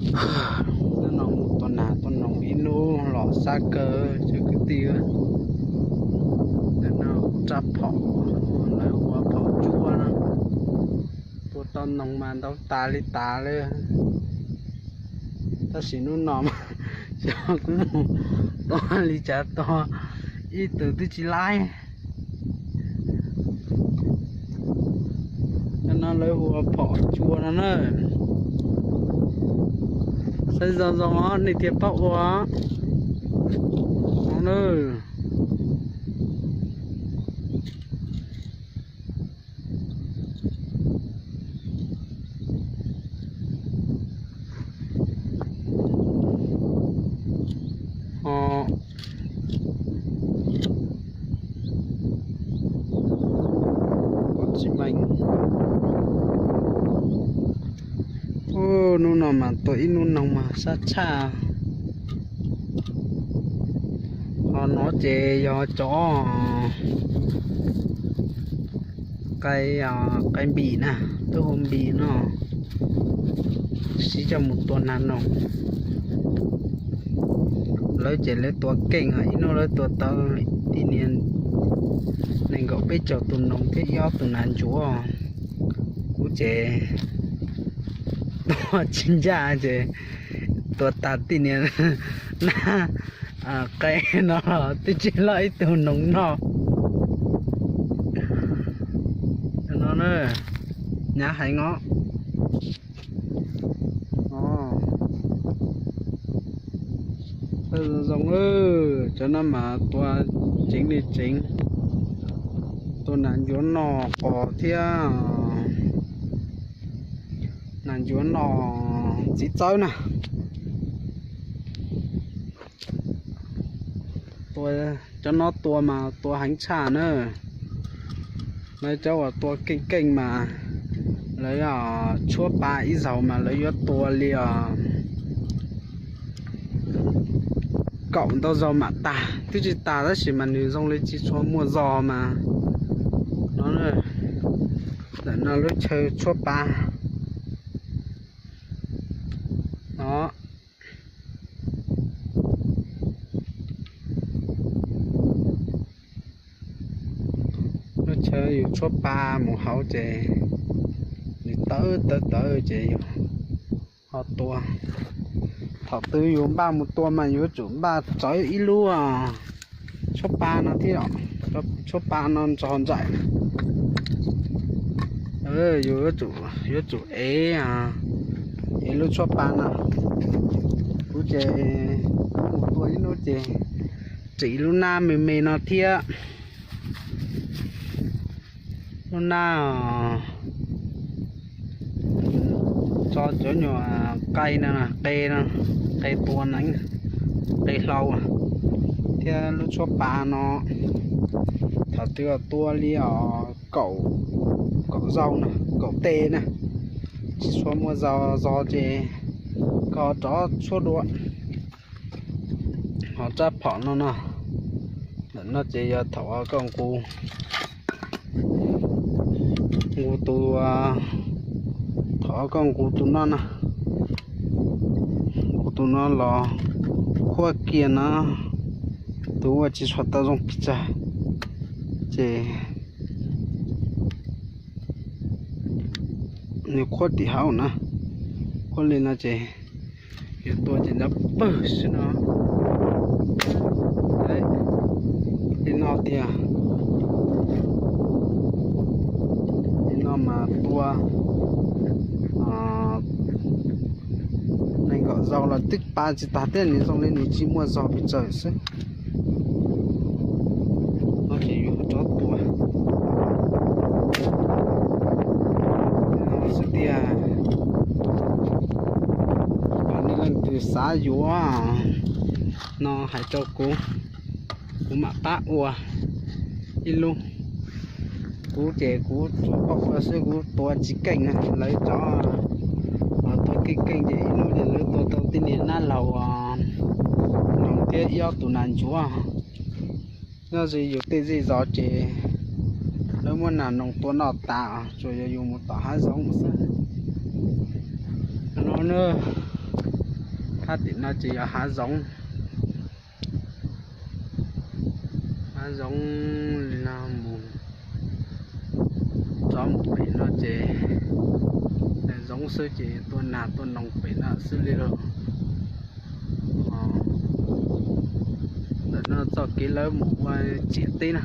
Hnub no mus tua nas tua noog ib hnub los sab kawg cov kwv tij. Ntawm no kuv rab phom, lawv hu ua phom cuab no. Tua tau noog mas ntau tas li tas li. Tab sis hnub no xyov kuv mus tua li cas tua ib tug twb tsis laib. Cov no lawv hu ua phom cuab no na. Saib zoo zoo os nej thiaj paub ua no na. Ho tsis meej. Hnub no mas tua ib hnub noog mas sab tshaj. Ho no ces yog cov qai, qai npis na, twb hu npis no, sib coj mus tua nas noog. Lawv ces lawv tua keej, ib hnub lawv tua tau tib niag nees nkaum peb caug tus noog thiab ib ob tug nas ntsuav. Kuv ces tua tsis ncaj ces tua tag tib niag nab qe no los twb tsis loj ib tug noog noj. No na, nyav heev os. Zoo, cov no mas tua ceev li ceev, tua nas ncuav no qos thiab nas ncuav no txiv txawb na. Tua, cov no tua mas tua heev tshaj na. Lawv cov uas tua keej keej mas lawv tshuab pa ib zaug mas lawv yuav tua li kaum ntau zaug mam tag, twb tsis tas tab sis mas nws zoo li tsis tshua muaj zog mas. No, ntawm no lub chaw tshuab pa no. Lub chaw yus tshuab pa mus hauv ces nws tawv tawv tawv ces yus ho tua. Thaum twg yus npaj mus tua mas yuav tsum npaj tsawv ib lub tshuab pa no thiab, tshuab pa no nrog nraim. Yus yuav tsum ev, ev lub tshuab pa no. Kuv ces kuv mus tua ib hnub ces tsim lub nab me me no thiab. Lub nab tso cov nyuag qe no, qe no, qe tua neeb, qe hlau thiab lub tshuab pa no. Thaum twg tua li os kaum, kaum zaug na, kaum teg na, tsis tshua muaj zog zog ces koj rov tshuab dua. Ho rab phom no no, ntawm no ces yog thaum koj nqus, nqus tus, thaum koj nqus tus no na, nqus tus no los khuab kiag no, tus ua tsis tshua tau zoo pes tsawg ces nws khuab tim hauv na, khuab li no ces yuav tua ces nrov pawg xwb no. Li no tiag, li no mas tua nees nkaum zaus los twb pa tsis tag thiab, nws zoo li nws tsis muaj zog pes tsawg xwb. No ces yuav rov tua xwb tiag. Yog nej leej twg xav yuav no hais rau kuv, kuv mam pab ua ib lub. Kuv ces kuv tsuas paub ua xwb, kuv tua tsis keej, lawv cov tua keej keej ces ib hnub ces lawv tua tau tib niag nab laug noog thiab ib ob tug nas ntsuav. Nyob ze yus tej zej zos ces lawv muab nas noog tua noj tas, tsuas yog yus mus tom hav zoov xwb. No na, Sab tim no ces yog hav zoov, hav zoov li no mus, tso mus pem no ces zoov xwb ces tua nas tua noog pem no xwb li lauj. Ntawm no txoj kev lawv mus ua ciam teb na.